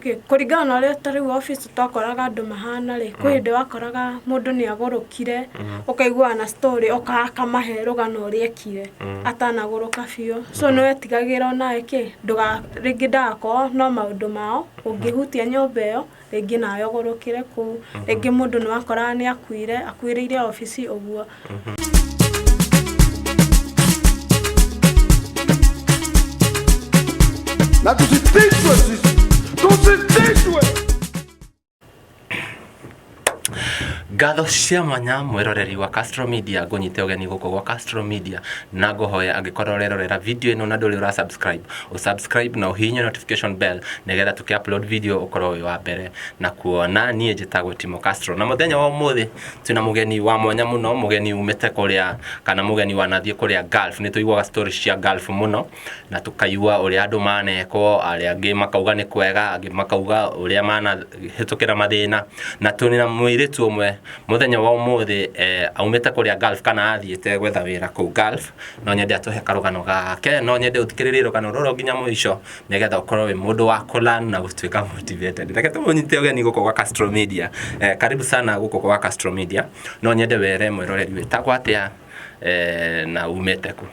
Okay, kũringana na ũrĩa ta rĩu office twakoraga andũ mahana rĩ, kwĩ hĩndĩ wakoraga mũndũ nĩ agũrũkire, ũkaiguaga na story akamahe rũgano ũrĩa ekire atanagũrũka biũ. So nĩ wetigagĩra onawe kĩ, ndũga rĩngĩ ndagakorwo no maũndũ mao, ũngĩhutia nyũmba ĩyo, rĩngĩ nawe ũgũrũkĩre kũu. Rĩngĩ mũndũ nĩ wakoraga nĩ akuire, akuĩrĩire obici ũguo. Na tusitishwe sisi, tusitishwe. Ngatho cia mwanya mwĩroreri wa Castro Media, ngũnyite ũgeni gũkũ gwa Castro Media na ngũhoya angĩkorwo ũrerorera video ĩno na ndũrĩ ũra subscribe, ũsubscribe na ũhihinye notification bell nĩgetha tũkĩ upload video ũkorwo wĩ wa mbere na kuona. Niĩ njĩtagwo Timo Castro na mũthenya wa ũmũthĩ twĩna mũgeni wa mwanya mũno, mũgeni umĩte kũrĩa kana mũgeni wanathiĩ kũrĩa Gulf. Nĩ tũiguaga stories cia Gulf mũno na tũkaigua ũrĩa andũ manekwo, arĩa angĩ makauga nĩ kwega, angĩ makauga ũrĩa manahĩtũkĩra mathĩna. Na tũrĩ na mũirĩtu ũmwe mũthenya wa ũmũthĩ, aumĩte kũrĩa Gulf kana athiĩte gwetha wĩra kũu Gulf. No nyende atũhe karũgano gake, no nyende ũthikĩrĩrie rũgano rũrũ nginya mũico nĩgetha ũkorwo wĩ mũndũ wa kũlearn na gũtuĩka motivated. Reke tũmũnyite ũgeni gũkũ gwa Castro Media. Karibu sana gũkũ gwa Castro Media. No nyende were mwĩroreri wĩtagwo atĩa, na umĩte kũ?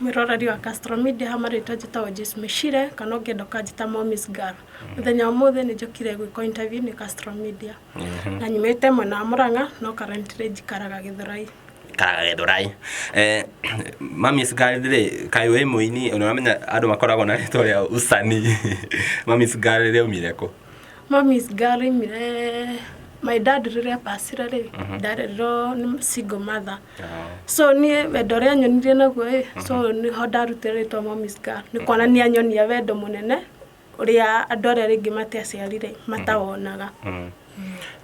Mwĩroreri wa Castro Media, ha marĩtwa njĩtagwo Joyce Mĩcire kana ũngĩenda ũkanjĩta Mommy's Girl. Mũthenya wa ũmũthĩ nĩ njũkire gwĩkwo interview nĩ Castro Media. Na nyumĩte mwena wa Mũrang'a no currently njikaraga Gĩthũrai. Ikaraga Gĩthũrai. Mommy's Girl rĩ, kaĩ wĩ mũini? Nĩ ũramenya andũ makoragwo na rĩtwa rĩa usanii. Mommy's Girl rĩaumire kũ? Mommy's Girl rĩaumire my dad rĩrĩa pasire rĩ, ndarerirwo nĩ single mother. So niĩ wendo ũrĩa anyonirie naguo ĩ, so nĩho ndarutire rĩtwa Mommy's Girl. Nĩ kuonania anyonia wendo mũnene ũrĩa andũ arĩa rĩngĩ matiaciarire matawonaga.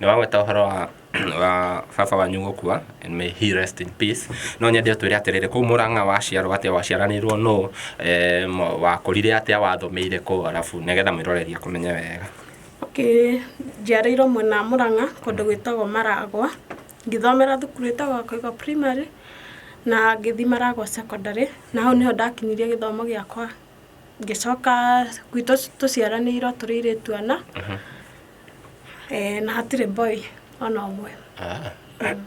Nĩ wagweta ũhoro wa baba wanyu gũkua, and may he rest in peace. No nyende ũtwĩre atĩrĩrĩ, kũu Mũrang'a waciarwo atĩa, waciaranĩirwo nũ, wakũrire atĩa, wathomeire kũ, arabu nĩgetha mwĩroreri akũmenye wega. Okay, njiarĩirwo mwena wa Mũrang'a kũndũ gwĩtagwo Maragwa. Ngĩthomera thukuru ĩtagwo Koigo Primary na ngĩthiĩ Maragwa Secondary na hau nĩho ndakinyirie gĩthomo gĩakwa. Ngĩcoka gwitũ tũciaranĩirwo tũrĩ airĩtu ana, na hatirĩ boy ona ũmwe.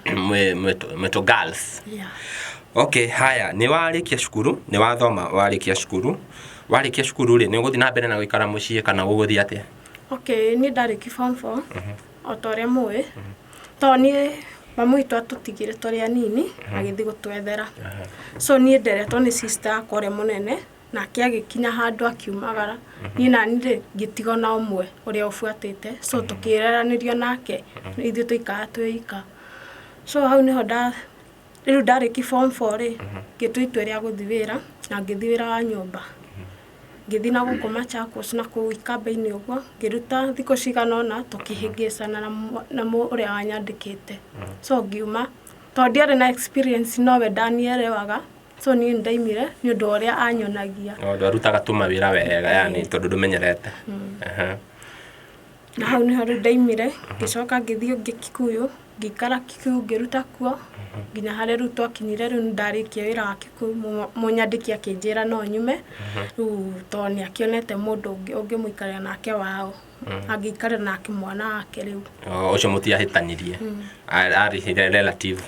Mwĩ tũ girls. Yeah. Okay, haya, nĩ warĩkia cukuru, nĩ wathoma warĩkia cukuru. Warĩkia cukuru rĩ, nĩ ũgũthiĩ na mbere na gũikara mũciĩ kana ũgũthiĩ atĩa? Okay, niĩ ndarĩkia form 4 o ta ũrĩa mũĩ, tondũ niĩ mamu witũ atũtigire tũrĩ anini agĩthiĩ gũtwethera. So niĩ nderetwo nĩ sister yakwa ũrĩa mũnene, nake agĩkinya handũ akiumagara. Niĩ nani rĩ, ngĩtigwo na ũmwe ũrĩa ũbuatĩte, so tũkĩreranĩrio nake, ithuĩ tũikaraga twĩ ika. So hau nĩho nda rĩu ndarĩkia form 4 rĩ, ngĩtua itua rĩa gũthiĩ wĩra na ngĩthiĩ wĩra wa nyũmba. Ngĩthiĩ na gũkũ Machakos na kũu ikamba-inĩ ũguo, ngĩruta thikũ cigana ũna tũkĩhĩngĩcana na ũrĩa wanyandĩkĩte. So ngiuma, tondũ ndiarĩ na experience nowe ndanielewaga, so niĩ nĩndaimire nĩ ũndũ wa ũrĩa anyonagia. O ndwarutaga tu mawĩra wega yani tondũ ndũmenyerete. Na hau nĩho rĩu ndaimire, ngĩcoka ngĩthiĩ ũngĩ Kikuyu, ngĩikara Kikuyu ngĩruta kuo, nginya harĩa rĩu twakinyire rĩu nĩndarĩkia wĩra wa Kikuyu, mũnyandĩki akĩnjĩra no nyume, rĩu tondũ nĩ akĩonete mũndũ ũngĩ ũngĩmũikarĩra nake wao, angĩikarĩra nake mwana wake rĩu. O, ũcio mũtiahĩtanirie. Arĩhire relative.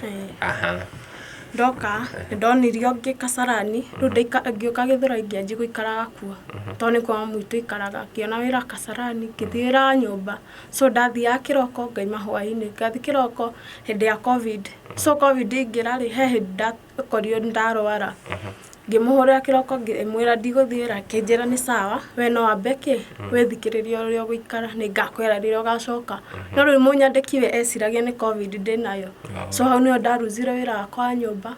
Ndoka nĩndonirio ũngĩ Kasarani, rĩu ngĩũka Gĩthũrai ngĩanjia gũikaraga kuo, tondũ nĩkuo mamu witũ aikaraga, ngĩona wĩra Kasarani, ngĩthiĩ wĩra wa nyũmba, so ndathiaga kĩroko ngaima hwainĩ, ngathiĩ kĩroko hĩndĩ ya Covid, so Covid yaingĩra rĩ, he hĩndĩ ndakorirwo nĩ ndarwara, ngĩmũhũrĩra kĩroko ngĩmwĩra ndigũthiĩ wĩra, akĩnjĩra nĩ sawa, we no wambe kĩ, wĩthikĩrĩrie ũrĩa ũgũikara, nĩngakwĩra rĩrĩa ũgacoka. No rĩu mũnyandĩki we eciragia nĩ Covid ndĩnayo, so hau nĩho ndaruzire wĩra wakwa wa nyũmba.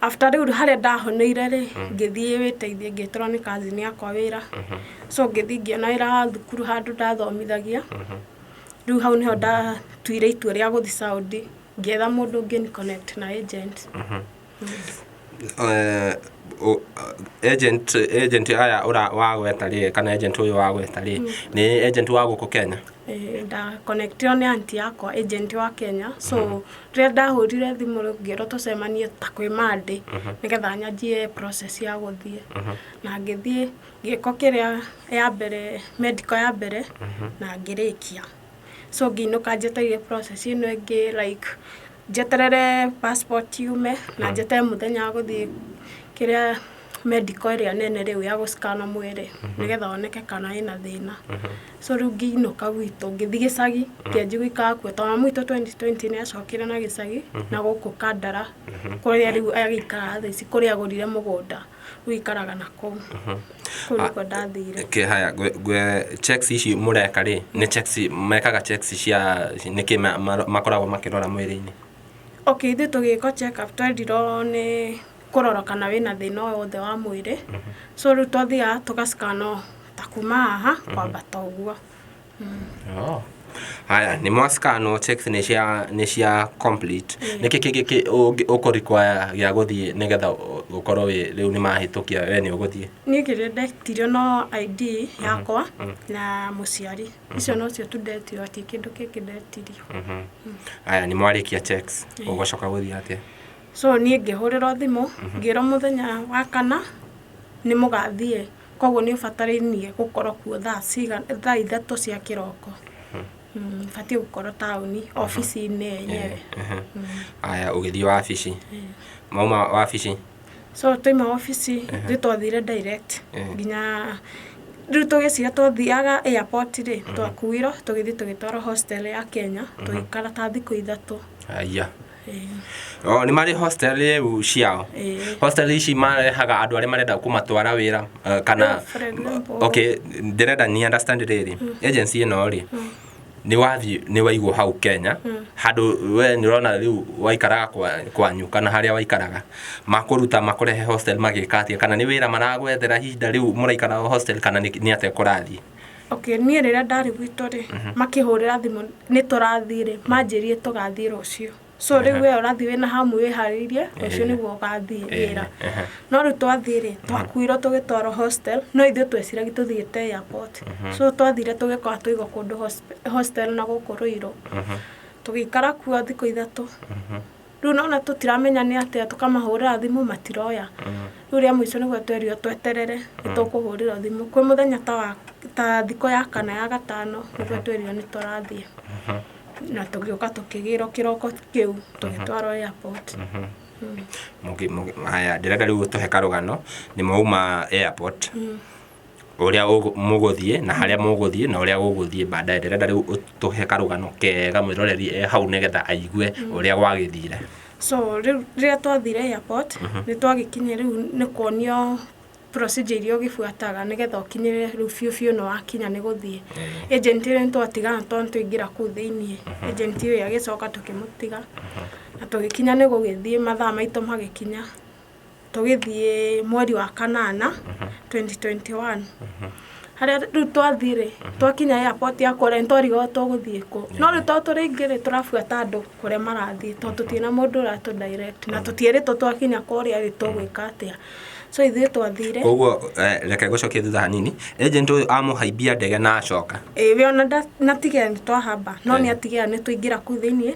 After rĩu harĩa ndahoneire rĩ, ngĩthiĩ wĩteithie, ngĩtũrwo nĩ cousin yakwa wĩra, so ngĩthiĩ ngĩona wĩra wa thukuru handũ ndathomithagia, rĩu hau nĩho ndatuire itua rĩa gũthiĩ Saudi, ngĩetha mũndũ ũngĩ connect na agent. Agent aya ũra wagweta rĩ, kana agent ũyũ wagweta rĩ, nĩ agent wa gũkũ Kenya? Nda connectirwo nĩ aunty yakwa, agent wa Kenya. So rĩrĩa ndahũrire thimũ rĩu ngĩrwo tũcemanie ta kwĩ Monday nĩgetha nyanjie process ya gũthiĩ, na ngĩthiĩ ngĩkwo kĩrĩa ya mbere, medical ya mbere, na ngĩrĩkia. So ngĩinũka njetereire process ĩno ĩngĩ, like njeterere passport yume na njeterere mũthenya wa gũthiĩ kĩrĩa medical ĩrĩa nene rĩu ya gũcikana mwĩrĩ nĩgetha oneke kana ĩna thĩna. So rĩu ngĩinũka gwitũ, ngĩthiĩ gĩcagi, ngĩanjia gũikara kuo tondũ mami witũ 2020 nĩ acokire na gĩcagi na gũkũ Kandara kũrĩa rĩu agĩikaraga thaa ici, kũrĩa agũrire mũgũnda, rĩu aikaraga na kũu. Kũu nĩkuo ndathire. Okay, haya, checks ici mũreka rĩ, nĩ checks mekaga, checks cia nĩkĩ makoragwo makĩrora mwĩrĩ-inĩ? Okay, ithuĩ tũgĩkwo check up twendirwo nĩ kũrora kana wĩna thĩna o wothe wa mwĩrĩ. So rĩu twathiaga tũgacikanwo ta kuma haha kwambata ũguo. Oh. Haya, nĩ mwascanwo, checks nĩ cia complete. Nĩkĩ kĩngĩ ũkũ require gĩa gũthiĩ nĩgetha ũkorwo wĩ rĩu nĩ mahĩtũkia we nĩ ũgũthiĩ? Niĩ kĩrĩa ndetirio no ID yakwa na mũciari, icio nocio tu ndetirio, hatirĩ kĩndũ kĩngĩ ndetirio. Haya, nĩ mwarĩkia checks, ũgũcoka gũthiĩ atĩa? So niĩ ngĩhũrĩrwo thimũ ngĩrwo mũthenya wa kana nĩ mũgathiĩ, koguo nĩ ũbatarainie gũkorwo kuo thaa 3 cia kĩroko. Batiĩ gũkorwo taũni obici-inĩ yenyewe. Haya, ũgĩthiĩ wabici, mauma wabici? So twaima obici ithuĩ twathire direct nginya rĩu tũgĩciria twathiaga airport rĩ, twakuirwo tũgĩthiĩ tũgĩtwarwo hostel ya Kenya, tũgĩikara ta thikũ 3. Aya. Oh, nĩ marĩ hostel rĩu ciao? Ĩĩ. Hostel ici marehaga andũ arĩa marenda kũmatwara wĩra kana? For example. Okay, ndĩrenda ni understand rĩrĩ, agency ĩno rĩ, nĩ wathiĩ nĩ waigwo hau Kenya handũ we nĩ ũrona rĩu waikaraga kwanyu kana harĩa waikaraga, makũruta makũrehe hostel magĩka atĩa? Kana nĩ wĩra maragwethera ihinda rĩu mũraikara hostel, kana nĩ atĩa kũrathiĩ? Okay, niĩ rĩrĩa ndarĩ gwitũ rĩ, makĩhũrĩra thimũ nĩ tũrathiĩ rĩ, manjĩrire tũgathiĩ rũciũ. So rĩu we ũrathiĩ wĩna hamu wĩharĩirie rũciũ nĩguo ũgathiĩ wĩra, no rĩu twathiĩ rĩ, twakuirwo tũgĩtwarwo hostel, no ithuĩ tweciragia tũthiĩte airport. So twathire tũgĩkora tũigwo kũndũ hostel na gũkũ Ruiru, tũgĩikara kuo thikũ 3. Rĩu nona tũtiramenya nĩ atĩa, tũkamahũrĩra thimũ matiroya. Rĩu rĩa mũico nĩguo twerirwo tweterere nĩ tũkũhũrĩrwo thimũ kwĩ mũthenya ta wa ta thikũ ya kana ya gatano, nĩguo twerirwo nĩ tũrathiĩ, na tũgĩũka tũkĩgĩrwo kĩroko kĩu tũgĩtwarwo airport. Haya, ndĩrenda rĩu ũtũhe karũgano nĩ mwauma airport, ũrĩa mũgũthiĩ na harĩa mũgũthiĩ na ũrĩa gũgũthiĩ baadaye. Ndĩrenda rĩu ũtũhe karũgano kega mwĩroreri e hau nĩgetha aigue ũrĩa gwagĩthire. So rĩu rĩrĩa twathire airport nĩ twagĩkinyire, rĩu nĩ kuonio procedure iria ũgĩbuataga nĩgetha ũkinyĩre rĩu biũ biũ nĩ wakinya nĩ gũthiĩ. Agent ĩrĩa nĩ twatigana tondũ nĩ twaingĩra kũu thĩiniĩ, agent ĩyo agĩcoka tũkĩmũtiga na tũgĩkinya nĩ gũgĩthiĩ mathaa maitũ magĩkinya, tũgĩthiĩ mweri wa kanana 2021. Harĩa rĩu twathiĩ rĩ, twakinya airport ya kũrĩa nĩ twarigwo tũgũthiĩ kũ, no rĩu tondũ tũrĩ aingĩ rĩ, tũrabuata andũ kũrĩa marathiĩ tondũ tũtirĩ na mũndũ ũratũ direct na tũtierĩtwo twakinya kũrĩa rĩ tũgwĩka atĩa. So ithuĩ twathire. Koguo reke gũcokia thutha hanini, agent ũyũ amũhaimbia ndege na acoka? Ĩĩ, we ona natigĩra nĩ twahamba, no nĩ atigĩra nĩ twaingĩra kũu thĩiniĩ,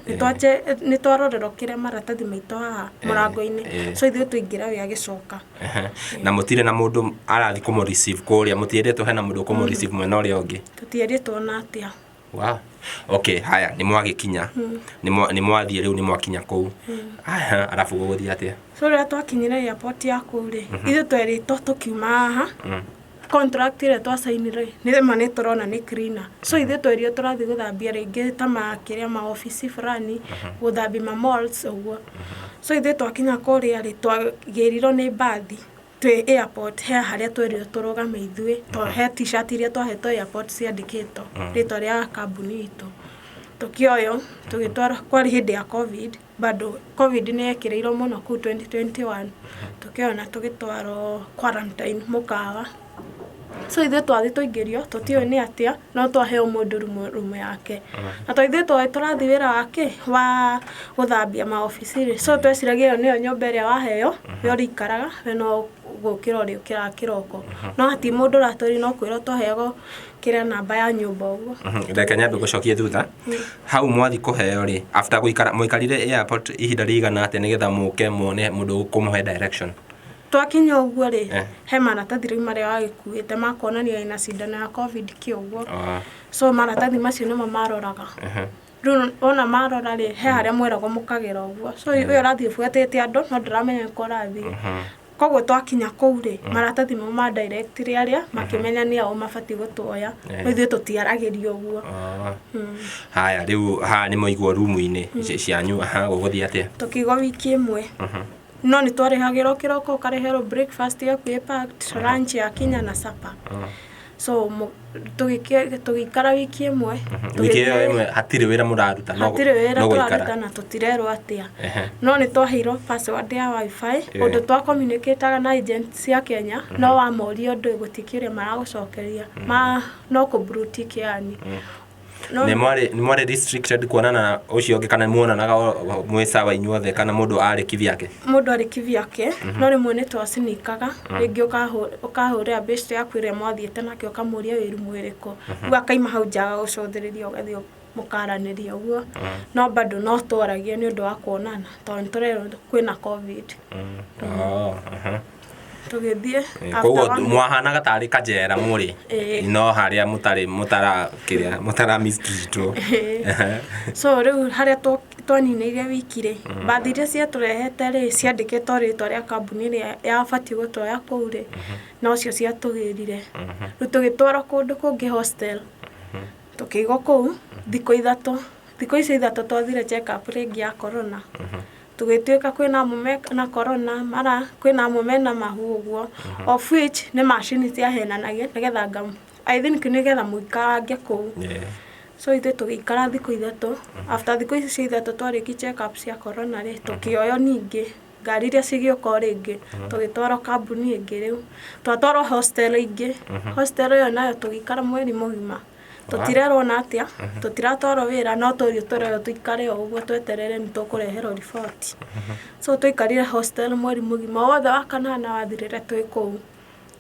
nĩ twarorerwo kĩrĩa maratathi maitũ haha mũrango-inĩ. So ithuĩ twaingĩra we agĩcoka. Ehe. Na mũtirĩ na mũndũ arathiĩ kũmũ receive kũrĩa? Mũtierĩtwo hena mũndũ ũkũmũ receive mwena ũrĩa ũngĩ? Tũtierĩtwo ona atĩa. Wow. Okay, haya, nĩ mwagĩkinya, nĩ mwathiĩ rĩu nĩ mwakinya kũu. Aha, arabu gũgũthiĩ atĩa? So rĩrĩa twakinyire airport ya kũu rĩ, ithuĩ twerĩtwo tũkiuma haha contract ĩrĩa twacainire nĩ ma nĩ tũrona nĩ cleaner. So ithuĩ twerirwo tũrathiĩ gũthambia rĩngĩ ta makĩrĩa maobici fulani, gũthambia ma malls ũguo. So ithuĩ twakinya kũrĩa rĩ, twagĩrirwo nĩ mbathi twĩ airport, he harĩa twerirwo tũrũgame ithuĩ to he T-shirt iria twahetwo airport ciandĩkĩtwo rĩtwa rĩa kambuni itũ. Tũkĩoywo tũgĩtwarwo, kwarĩ hĩndĩ ya COVID bado, COVID nĩ yekĩrĩirwo mũno kũu 2021. Tũkĩoywo na tũgĩtwarwo quarantine mũkawa. So ithuĩ twathiĩ twaingĩrio tũtiũĩ nĩ atĩa, no twaheo mũndũ rumu yake, na to ithuĩ twoĩ tũrathiĩ wĩra wake wa gũthambia maobici rĩ, so tweciragia ĩyo nĩyo nyũmba ĩrĩa waheo we ũrĩikaraga we no. gũkĩra ũrĩa ũkĩraga kĩroko. No hatirĩ mũndũ ũratwĩrire no kwĩrwo twaheagwo kĩrĩa namba ya nyũmba ũguo. Reke nyambe gũcokie thutha. Hau mwathi kũheo rĩ, after gũikara mũikarire airport ihinda rĩigana atĩa nĩgetha mũke muone mũndũ ũkũmũhe direction? Twakinya ũguo rĩ, Eh. he maratathi rĩu marĩa wagĩkuĩte ma kuonania wĩna cindano ya Covid kĩ ũguo. Ah, So maratathi macio nĩmo maroraga. ehe. Rĩu wona marora rĩ, he harĩa mweragwo mũkagĩra ũguo. So ũyũ ũrathiĩ ũbuatĩte andũ no ndũramenya nĩkũ ũrathiĩ. Koguo twakinya kũu rĩ, maratathi mau ma directire arĩa makĩmenya nĩ ao mabatiĩ gũtuoya. Eh. No ithuĩ tũtiaragĩrio ũguo. Ah. Haya rĩu haha nĩ mwaigwo rumu-inĩ cianyu, aha, gũgũthiĩ atĩa? Tũkĩigwo wiki ĩmwe. No nĩ twarĩhagĩrwo kĩroko ũkareherwo breakfast yaku ĩ packed, lunch yakinya na supper. So tũgĩikara wiki ĩmwe. Wiki ĩyo ĩmwe hatirĩ wĩra mũraruta, no Hatirĩ wĩra no tũraruta gũikara. na tũtirerwo atĩa. Ehe. No nĩ twaheirwo password ya wifi, Eh. ũndũ twa communicataga na agent cia Kenya, no wamoria ũndũ gũtikĩrĩ maragũcokeria. Ma no kũ blue tick yani. No Nĩ mwarĩ nĩ mwarĩ restricted kuonana na ũcio ũngĩ kana muonanaga mwĩ sawa inyuothe kana mũndũ arĩ kivyake? Mũndũ arĩ kivyake, no rĩmwe nĩ twacinikaga, rĩngĩ ũkahũrĩra best yaku ĩrĩa mwathiĩte nake ũkamũria wĩ rumu ĩrĩkũ, rĩu akaima hau nja agagũcũthĩrĩria ũgathiĩ mũkaranĩria ũguo, no bado no twaragia nĩ ũndũ wa kuonana tondũ nĩ tũrerwo kwĩna Covid. Oh, aha. Tũgĩthiĩ after Koguo one mwahanaga tarĩ kajera mũrĩ Ĩĩ. no harĩa mũtarĩ mũtara kĩrĩa mũtara mistreatwo. So rĩu harĩa twaninĩire wiki rĩ, bathi iria ciatũrehete rĩ ciandĩkĩtwo rĩtwa rĩa kambuni ĩrĩa yabatiĩ gũtuoya kũu rĩ, nocio ciatũgĩrire. Rĩu tũgĩtwarwo kũndũ kũngĩ hostel, tũkĩigwo kũu thikũ 3. Thikũ icio 3 twathire check up rĩngĩ ya corona. Tũgĩtuĩka kwĩna amwe mena corona, mara kwĩna amwe mena mahu ũguo, of which nĩ macini ciahenanagia nĩgetha nga I think nĩgetha mũikarange kũu. Yeah. So ithuĩ tũgĩikara thikũ 3. After thikũ icio cia 3 twarĩkia check up cia corona rĩ, tũkĩoywo ningĩ ngari iria cigĩũka o rĩngĩ, tũgĩtwarwo kambuni ĩngĩ rĩu. Twatwarwo hostel ĩngĩ. Hostel ĩyo nayo tũgĩikara mweri mũgima. Tũtirerwo ona atĩa, tũtiratwarwo wĩra, no tũrio tũrerwo tũikare o ũguo tweterere nĩ tũkũreherwo riboti. So twaikarire hostel mweri mũgima wothe wa kanana wathirire twĩ kũu.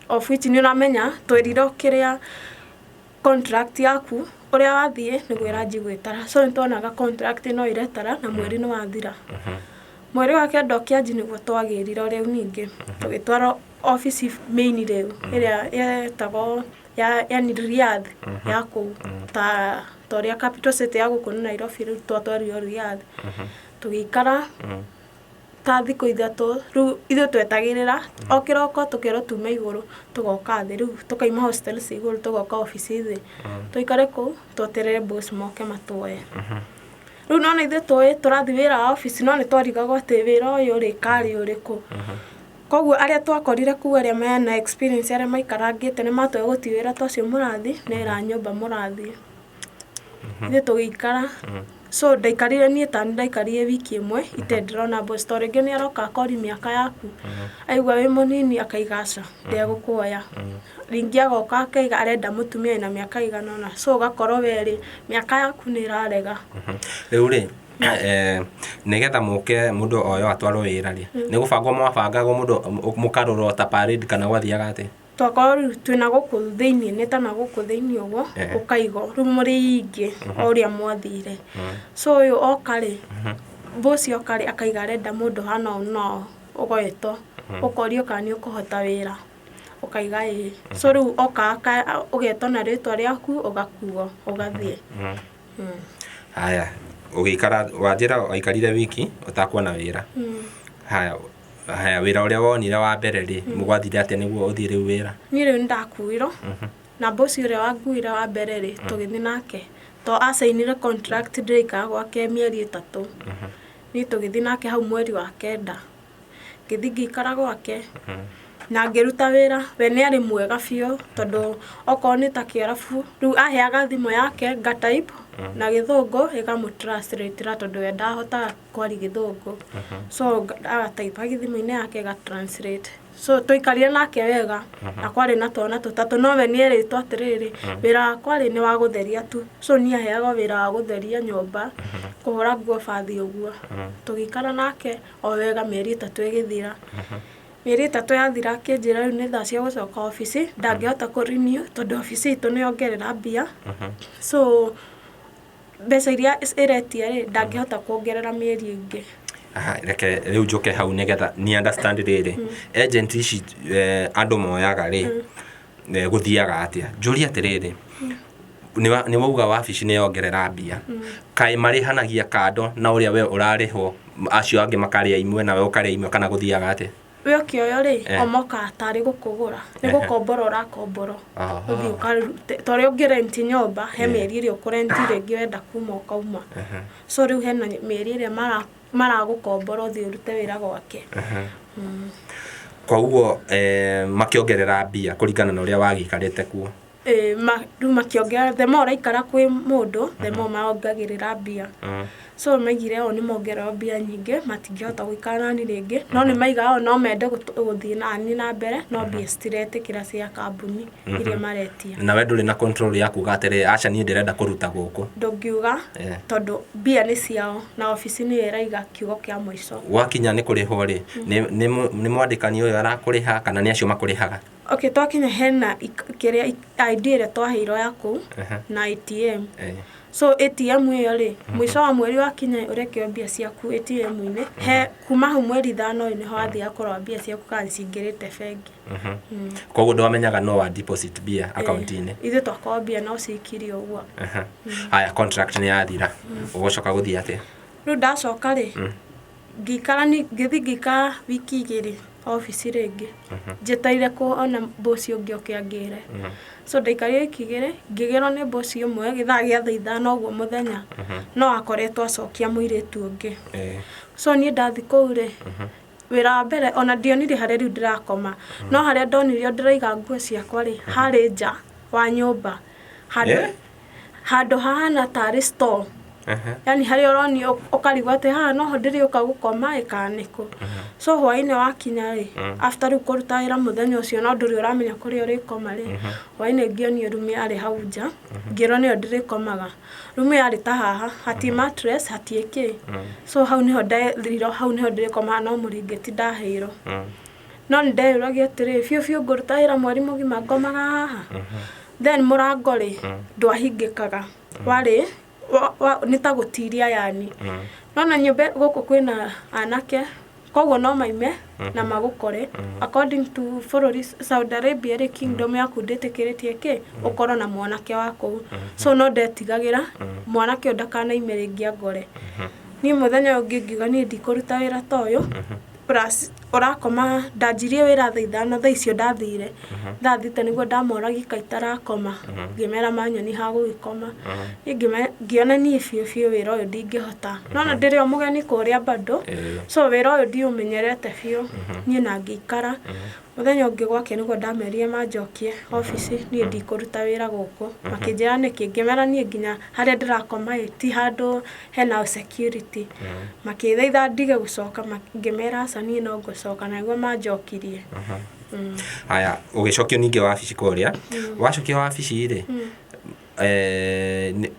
Of which nĩ ũramenya twĩrirwo kĩrĩa contract yaku ũrĩa wathiĩ nĩguo ĩranjia gwĩtara. So nĩ tuonaga contract no ĩretara na mweri nĩ wathira. Mweri wa 9 ũkĩanjia nĩguo twagĩrirwo rĩu ningĩ. Tũgĩtwarwo office main rĩu ĩrĩa yetagwo ya yani Riyadh ya kũu ta ũrĩa capital city ya gũkũ nĩ Nairobi, rĩu twatwarirwo Riyadh. Tũgĩikara ta thikũ 3. Rĩu ithuĩ twetagĩrĩra o kĩroko tũkerwo tume igũrũ tũgoka thĩ, rĩu tũkaima hostel cia igũrũ tũgoka obici thĩ, tũikare kũu tweterere boss moke matuoye. Rĩu nona ithuĩ tũĩ tũrathiĩ wĩra wa obici, no nĩ twarigagwo atĩ wĩra ũyũ rĩ karĩ ũrĩkũ. Koguo arĩa twakorire kũu arĩa mena experience arĩa maikarangĩte nĩ matwĩra gũtirĩ wĩra ta ũcio mũrathiĩ, nĩ wĩra wa nyũmba mũrathiĩ. Ithuĩ tũgĩikara. So ndaikarire niĩ ta ndaikarire wiki ĩmwe itarĩ ndĩrona boss, tondũ rĩngĩ nĩ aroka akori mĩaka yaku, aigua wĩ mũnini akaiga aca ndegũkuoya. Rĩngĩ agoka akaiga arenda mũtumia wĩna mĩaka ĩigana ũna, so ũgakorwo we rĩ mĩaka yaku nĩ ĩrarega. Rĩu rĩ, nĩgetha mũke mũndũ oyo atwarwo wĩra rĩ, nĩ gũbangwo mwabangagwo mũndũ mũkarorwo ta parade kana gwathiaga atĩa? Twakorwo rĩu twĩna gũkũ thĩiniĩ, nĩ ta na gũkũ thĩiniĩ ũguo, ũkaigwo rĩu mũrĩ aingĩ o ũrĩa mwathire. So ũyũ oka rĩ, boss oka rĩ, akaiga arenda mũndũ hana ũũ na ũũ, ũgetwo ũkorio kana nĩ ũkũhota wĩra, ũkaiga ĩĩ. So rĩu oka ũgetwo na rĩtwa rĩaku ũgakuo ũgathiĩ. Haya, ũgĩikara wanjĩra waikarire wiki ũtakuona wĩra. Haya, haya wĩra ũrĩa wonire wa mbere rĩ, gwathire atĩa nĩguo ũthiĩ rĩu wĩra? Niĩ rĩu nĩ ndakuirwo na boss ũrĩa wanguire wa mbere rĩ, tũgĩthiĩ nake to acainire contract ndĩraikara gwake mĩeri 3. Niĩ tũgĩthiĩ nake hau mweri wa 9, ngĩthiĩ ngĩikara gwake na ngĩruta wĩra. We nĩ arĩ mwega biũ tondũ okorwo nĩ ta kĩarabu rĩu aheaga thimũ yake nga type na gĩthũngũ ĩgamũ translate ra tondũ we ndahotaga kwaria gĩthũngũ, so agatype thimũ-inĩ yake ĩga translate. So twaikarire nake wega na kwarĩ na twana tũtatũ, no we nĩ erĩtwo atĩrĩrĩ, wĩra wakwa rĩ nĩ wa gũtheria tu. So niĩ aheagwo wĩra wa gũtheria nyũmba, kũhũra nguo bathi ũguo. Tũgĩikara nake o wega mĩeri 3 ĩgĩthira. Mĩeri 3 yathira akĩnjĩra rĩu nĩ thaa cia gũcoka obici, ndangĩhota kũ renew tondũ obici itũ nĩ yongerera mbia. So mbeca iria ĩretia rĩ, ndangĩhota kuongerera mĩeri ĩngĩ. Aha, reke rĩu njũke hau nĩgetha ni understand rĩrĩ agent ici andũ moyaga rĩ gũthiaga atĩa. Njũrie atĩrĩrĩ, nĩ wauga wabici nĩ yongerera mbia, kaĩ marĩhanagia kando na ũrĩa we ũrarĩhwo, acio angĩ makarĩa imwe nawe ũkarĩa imwe, kana gũthiaga atĩa? We ũkĩoywo rĩ, o mokaga tarĩ gũkũgũra, nĩ gũkombora ũrakomborwo. Ũthiĩ ũkarute, ta ũrĩa ũngĩ rent nyũmba, he mĩeri ĩrĩa ũkũ rent rĩngĩ wenda kuma ũkauma. So rĩu hena mĩeri ĩrĩa maragũkombora ũthiĩ ũrute wĩra gwake. Koguo makĩongerera mbia kũringana na ũrĩa wagĩikarĩte kuo. Ĩĩ, rĩu makĩongerera, the more ũraikara kwĩ mũndũ, the more mongagĩrĩra mbia. So maigire o nĩ mongererwo mbia nyingĩ, matingĩhota gũikara nani rĩngĩ, no nĩ maigaga o no mende gũthiĩ nani na mbere, no mbia citiretĩkĩra cia kambuni iria maretia. Na we ndũrĩ na control ya kuga atĩrĩ, aca niĩ ndĩrenda kũruta gũkũ. Ndũngiuga, tondũ mbia nĩ ciao na obici nĩyo ĩraiga kiugo kĩa mũico. Gwakinya nĩ kũrĩhwo rĩ, nĩ mwandĩkani ũyũ arakũrĩha kana nĩ acio makũrĩhaga? Okay, twakinya hena kĩrĩa ID ĩrĩa twaheirwo ya kũu na ATM. So ATM ĩyo rĩ, mũico wa mweri wakinya ũrekĩrwo mbia ciaku ATM-inĩ. He kuma hau mweri 5 ĩ nĩho wathiaga kũrora mbia ciaku kana cingĩrĩte bengi. Koguo ndwamenyaga no wa deposit mbia akaunti-inĩ? Ithuĩ twakorwo mbia no cikirio ũguo. Haya, contract nĩ yathira, ũgũcoka gũthiĩ atĩa? Rĩu ndacoka rĩ, ngĩikara ngĩthiĩ ngĩikara wiki 2 obici rĩngĩ, njetereire kuona boss ũngĩ oke angĩre. So ndaikarire wiki 2, ngĩgĩrwo nĩ boss ũmwe gĩthaa gĩa thaa 5 ũguo mũthenya, no akoretwo acokia mũirĩtu ũngĩ. So niĩ ndathiĩ kũu rĩ, wĩra wa mbere ona ndionire harĩa rĩu ndĩrakoma, no harĩa ndonirio ndĩraiga nguo ciakwa rĩ, harĩ nja wa nyũmba, handũ hahana tarĩ store. Yani harĩa ũronio ũkarigwo atĩ haha noho ndĩrĩũka gũkoma ĩ kana nĩkũ. So hwaĩ-inĩ wakinya rĩ, after rĩu kũruta wĩra mũthenya ũcio no ndũrĩ ũramenya kũrĩa ũrĩkoma rĩ, hwaĩ-inĩ ngĩonio rumu yarĩ hau nja, ngĩrwo nĩyo ndĩrĩkomaga. Rumu yarĩ ta haha, hatirĩ mattress, hatirĩ kĩ. So hau nĩho nderirwo hau nĩho ndĩrĩkomaga no mũrĩngĩti ndaheirwo. No nĩ ndeyũragia atĩrĩ, biũ biũ ngũruta wĩra mweri mũgima ngomaga haha? Then mũrango rĩ, ndwahingĩkaga, warĩ nĩ ta gũtiria yani. Nona nyũmba gũkũ kwĩna anake, koguo no maime na magũkore. According to bũrũri Saudi Arabia rĩ, kingdom yaku ndĩtĩkĩrĩtie kĩ ũkorwo na mwanake wa kũu. So no ndetigagĩra mwanake ũyũ ndakanaime rĩngĩ angore. Niĩ mũthenya ũyũ ũngĩ ngiuga niĩ ndikũruta wĩra ta ũyũ, plus ũrakoma, ndanjirie wĩra thaa 5, thaa icio ndathire, thaa 6 nĩguo ndamoragia kaĩ itarakoma, ngĩmera manyoni ha gũgĩkoma. Niĩ ngĩona niĩ biũ biũ wĩra ũyũ ndingĩhota. Nona ndĩrĩ o mũgeni kũrĩa bado, so wĩra ũyũ ndiũmenyerete biũ, niĩ na ngĩikara. Mũthenya ũngĩ gwake nĩguo ndamerire manjokie obici, niĩ ndikũruta wĩra gũkũ. Makĩnjĩra nĩkĩ, ngĩmera niĩ nginya harĩa ndĩrakoma ĩ, ti handũ hena security. Makĩthaitha ndige gũcoka, ngĩmera aca niĩ no ngũcoka, na nĩguo manjokirie. Haya, ũgĩcokio ningĩ wabici kũrĩa, wacokio wabici rĩ,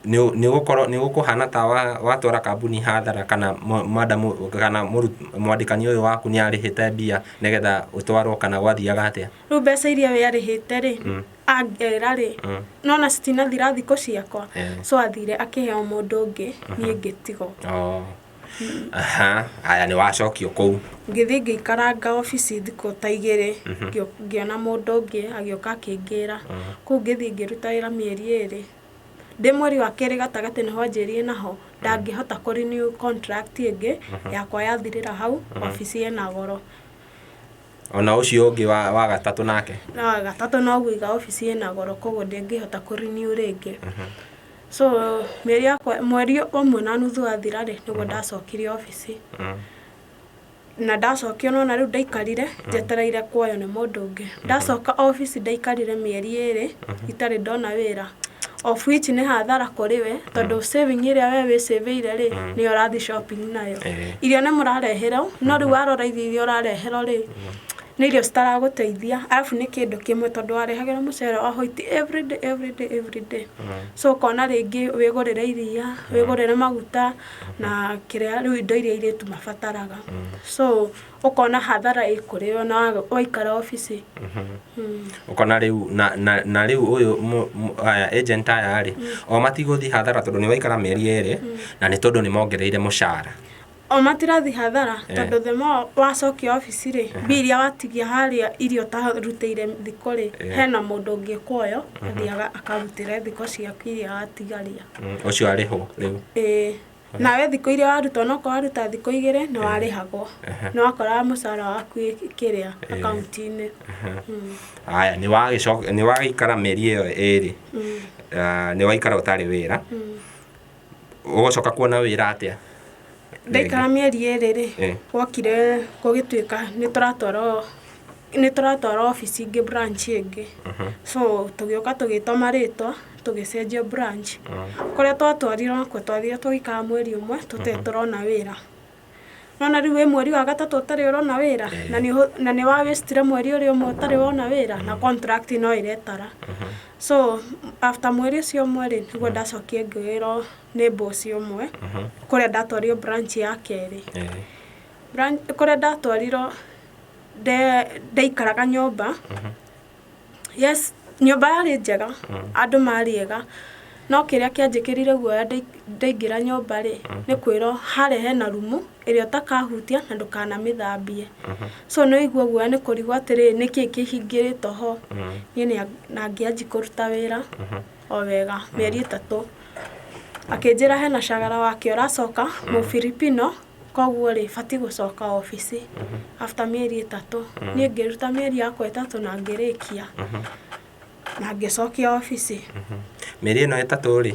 nĩ gũkũhana ta watwara kambuni hathara, kana madam kana mwandĩkani ũyũ waku nĩ arĩhĩte mbia nĩgetha ũtwarwo, kana gwathiaga atĩa? Rĩu mbeca iria we arĩhĩte rĩ, angera rĩ, nona citinathira thikũ ciakwa. So athire akĩheo mũndũ ũngĩ, niĩ ngĩtigwo. Oh. Aha, haya nĩ wacokio kũu. Ngĩthiĩ ngĩikaranga obici thikũ ta 2, ngĩona mũndũ ũngĩ agĩũka akĩngĩra. Kũu ngĩthiĩ ngĩruta wĩra mĩeri 2. Ndĩ mweri wa kerĩ gatagatĩ nĩho anjĩrire naho ndangĩhota kũ renew contract ĩngĩ, yakwa yathirĩra hau, obici ĩna goro. Ona ũcio ũngĩ wa gatatũ nake? Na wa gatatũ noguo iga obici ĩna goro, koguo ndĩngĩhota kũ renew rĩngĩ. So mĩeri yakwa mweri 1.5 wathira rĩ, nĩguo ndacokirio obici. Na ndacokio nona rĩu ndaikarire njetereire kuoywo nĩ mũndũ ũngĩ. Ndacoka obici ndaikarire mĩeri 2 itarĩ ndona wĩra. Of which nĩ hathara kũrĩ we, tondũ saving ĩrĩa we wĩcĩvĩire rĩ, nĩyo ũrathiĩ shopping nayo. Irio nĩ mũrareherwo, no rĩu warora irio iria ũrareherwo rĩ, Nĩ irio citaragũteithia, arabu nĩ kĩndũ kĩmwe tondũ warehagĩrwo mũcere wa white everyday, everyday, everyday. So ũkona rĩngĩ wĩgũrĩre iria, wĩgũrĩre maguta na kĩrĩa rĩu indo iria airĩtu mabataraga. So ũkona hathara ĩ kũrĩ o na waikara obici. Ũkona rĩu na rĩu ũyũ aya agent aya rĩ, o matigũthiĩ hathara tondũ nĩ waikara mĩeri 2 na nĩ tondũ nĩ mongereire mũcara. O matirathi hathara tondũ the more wacokia obici rĩ, mbia iria watigia harĩa iria ũtarutĩire thikũ rĩ, hena mũndũ ũngĩ ũkuoyo athiaga akarutĩre thikũ ciaku iria watigaria. Ũcio arĩhwo rĩu. Ĩĩ, nawe thikũ iria waruta, onokorwo waruta thikũ 2 nĩ warĩhagwo, nĩ wakoraga mũcara waku kĩrĩa akaunti-inĩ. Haya, nĩ wagĩcoka nĩ wagĩikara mĩeri ĩyo 2, nĩ waikara ũtarĩ wĩra, ũgũcoka kuona wĩra atĩa? Ndaikara mĩeri 2 rĩ, gwokire gũgĩtuĩka nĩ tũratwarwo obici ingĩ, branch ĩngĩ. So tũgĩũka tũgĩtwo marĩtwa, tũgĩcenjio branch. Kũrĩa twatwarirwo nakuo twathire tũgĩikara mweri ũmwe tũtarĩ tũrona wĩra. Nona rĩu wĩ mweri wa gatatũ ũtarĩ ũrona wĩra, na nĩ wa waste mweri ũrĩa ũmwe ũtarĩ wona wĩra na contract no ĩretara. So after mweri ũcio ũmwe rĩ, nĩguo ndacokire ngĩwĩrwo nĩ boss ũmwe kũrĩa ndatwarirwo branch ya kerĩ. Branch kũrĩa ndatwarirwo ndaikaraga nyũmba. Yes, nyũmba yarĩ njega, andũ marĩ ega, no kĩrĩa kĩanjĩkĩrire guoya ndaingĩra nyũmba rĩ, nĩ kwĩrwo harĩa hena rumu ĩrĩa ũtakahutia na ndũkanamĩthambie. So nĩ waigua guoya nĩ kũrigwo atĩrĩrĩ, nĩkĩ kĩhingĩrĩtwo ho. Niĩ na ngĩanji kũruta wĩra o wega mĩeri 3. Akĩnjĩra hena cagara wake ũracoka Mũfilipino, koguo rĩ batiĩ gũcoka obici after mĩeri 3. Niĩ ngĩruta mĩeri yakwa 3 na ngĩrĩkia na ngĩcokia obici. Mĩeri ĩno 3 rĩ,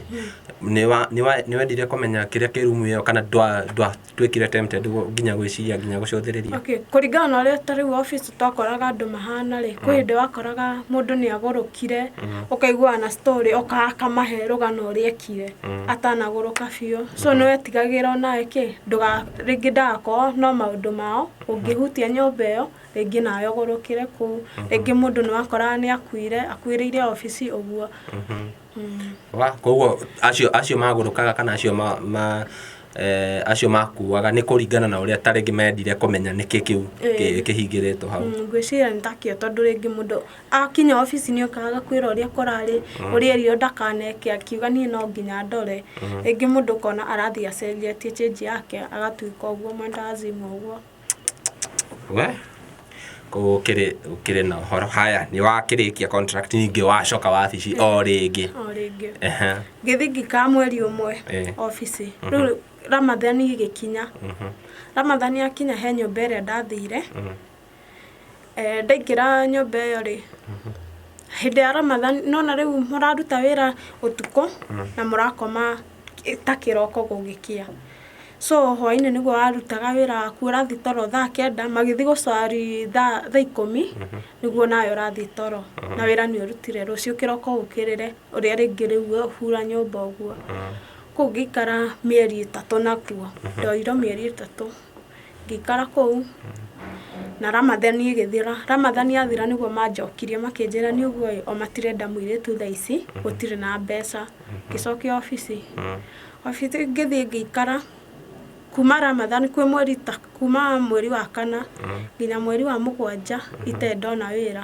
nĩ wendire kũmenya kĩrĩa kĩ rumu ĩyo kana ndwatuĩkire tempted nginya gwĩciria nginya gũcũthĩrĩria? Okay, kũringana na ũrĩa ta rĩu obici twakoraga andũ mahana rĩ, kwĩ hĩndĩ wakoraga mũndũ nĩ agũrũkire, ũkaiguaga na story akamahe rũgano ũrĩa ekire atanagũrũka biũ. So nĩ wetigagĩra onawe kĩ ndũga rĩngĩ ndagakorwo no maũndũ mao ũngĩhutia nyũmba ĩyo rĩngĩ nawe ũgũrũkĩre kũu, rĩngĩ mũndũ nĩ wakoraga nĩ akuire, akuĩrĩire obici ũguo. Wa koguo acio magũrũkaga kana acio ma acio makuaga nĩ kũringana na ũrĩa ta rĩngĩ mendire kũmenya nĩkĩ kĩu kĩhingĩrĩtwo hau. Ngwĩciria nĩ takĩo tondũ rĩngĩ mũndũ akinya obici nĩ okaga agakwĩra ũrĩa kũrarĩ, ũrĩa erirwo ndakaneke, akiuga niĩ no nginya ndore. Rĩngĩ mũndũ ũkona arathiĩ acenjetie change yake agatuĩka ũguo mwenda wazimu ũguo. We koguo ũkĩrĩ na ũhoro. Haya, nĩ wakĩrĩkia contract ningĩ wacoka wabici o rĩngĩ? O rĩngĩ. Ngĩthiĩ ngĩikara mweri ũmwe obici. Rĩu Ramathani ĩgĩkinya. Ramathani yakinya he nyũmba ĩrĩa ndathire. Ndaingĩra nyũmba ĩyo rĩ, hĩndĩ ya Ramathani nona rĩu mũraruta wĩra ũtukũ na mũrakoma ta kĩroko gũgĩkĩa. So hwainĩ nĩguo warutaga wĩra waku, ũrathiĩ toro thaa 9, magĩthiĩ gũcari thaa 10 nĩguo nawe ũrathiĩ toro na wĩra nĩ ũrutire, rũciũ kĩroko ũkĩrĩre ũrĩa rĩngĩ rĩu ũhura nyũmba ũguo. Kũu ngĩikara mĩeri 3 nakuo, ndoirwo mĩeri 3 ngĩikara kũu na Ramathani ĩgĩthira. Ramathani yathira nĩguo manjokirie makĩnjĩra nĩ ũguo ĩ, o matirenda mũirĩtu thaa ici, gũtirĩ na mbeca. Ngĩcokia obici. Obici ngĩthiĩ ngĩikara kuma Ramathani kwĩ mweri ta kuma mweri wa kana nginya mweri wa mũgwanja itarĩ ndona wĩra.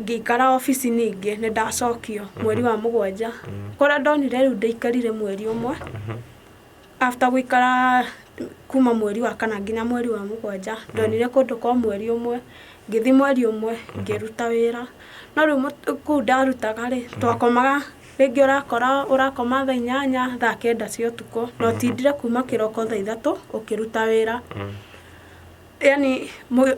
Ngĩikara obici ningĩ nĩ ndacokio mweri wa mũgwanja. Kũrĩa ndonire rĩu ndaikarire mweri ũmwe. After gũikara kuma mweri wa kana nginya mweri wa mũgwanja, ndonire kũndũ kwa mweri ũmwe, ngĩthiĩ mweri ũmwe ngĩruta wĩra. No rĩu kũu ndarutaga rĩ, twakomaga rĩngĩ ũrakora ũrakoma thaa 8, thaa 9 cia ũtukũ na ũtindire kuma kĩroko thaa 3 ũkĩruta wĩra. Yani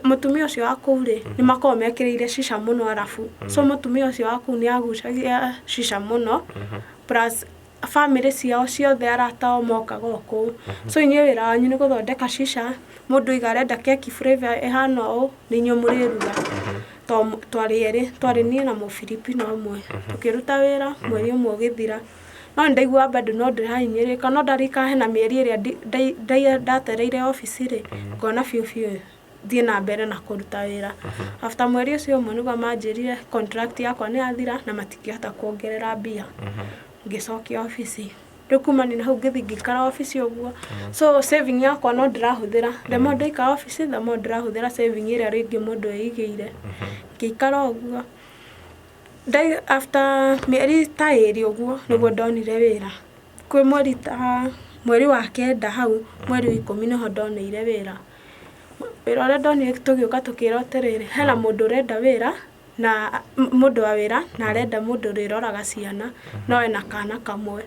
mũtumia ũcio wa kũu rĩ, nĩ makoragwo mekĩrĩire shisha mũno arabu. So mũtumia ũcio wa kũu nĩ agucagia shisha mũno plus bamĩrĩ ciao ciothe, arata ao mokaga o kũu. So inyuĩ wĩra wanyu nĩ gũthondeka shisha, mũndũ aiga arenda keki flavour ĩhana ũũ, nĩ inyuĩ mũrĩruga. Twarĩ erĩ, twarĩ niĩ na Mũbiribino ũmwe. Tũkĩruta wĩra mweri ũmwe ũgĩthira. No nĩ ndaiguaga bado no ndĩrahinyĩrĩrĩka, no ndarikana hena mĩeri ĩrĩa ndatereire obici rĩ, ngona biũ biũ Thiĩ na mbere na kũruta wĩra. After mweri ũcio ũmwe nĩguo manjĩrire contract yakwa nĩ yathira na matingĩhota kuongerera mbia. Ngĩcokia obici. Rĩu kumania na hau ngĩthiĩ ngĩikara obici ũguo. So saving yakwa no ndĩrahũthĩra. The more ndaikara obici the more ndĩrahũthĩra saving ĩrĩa rĩngĩ mũndũ eigĩire. Ngĩikara ũguo. After mĩeri ta ĩrĩ ũguo nĩguo ndonire wĩra. Kwĩ mweri ta mweri wa kenda hau, mweri wa ikũmi nĩho ndoneire wĩra. Wĩra ũrĩa ndonire tũgĩũka tũkĩrwo atĩrĩrĩ, hena mũndũ ũrenda wĩra na mũndũ wa wĩra na arenda mũndũ ũrĩroraga ciana no ena kana kamwe.